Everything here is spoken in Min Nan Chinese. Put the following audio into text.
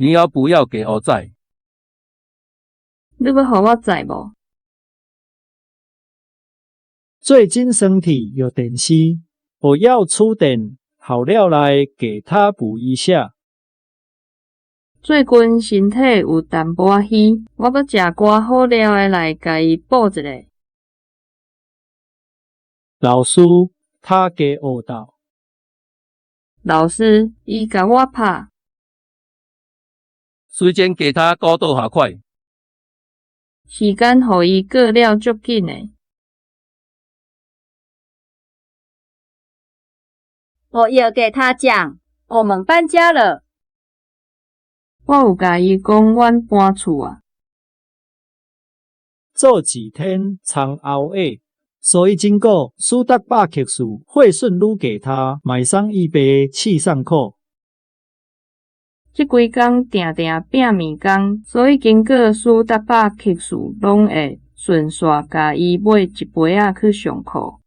你要不要給我載？你欲予我載無？最近身體有點虛，我要出點好料來給他補一下。最近身體有淡薄仔虛，我欲食寡好料的來共伊補一下。老師，他給毆打。老師，伊共我拍。時間給他過得好快。時間予伊過了足緊的。我有給他講，我們搬家了。我有共伊講，阮搬厝矣。這幾天常熬夜，所以經過蘇達巴克斯會順路給他買上一杯去上課。這幾工定定拼暝工，所以經過史達巴克斯攏會順紲共伊買一杯仔去上課。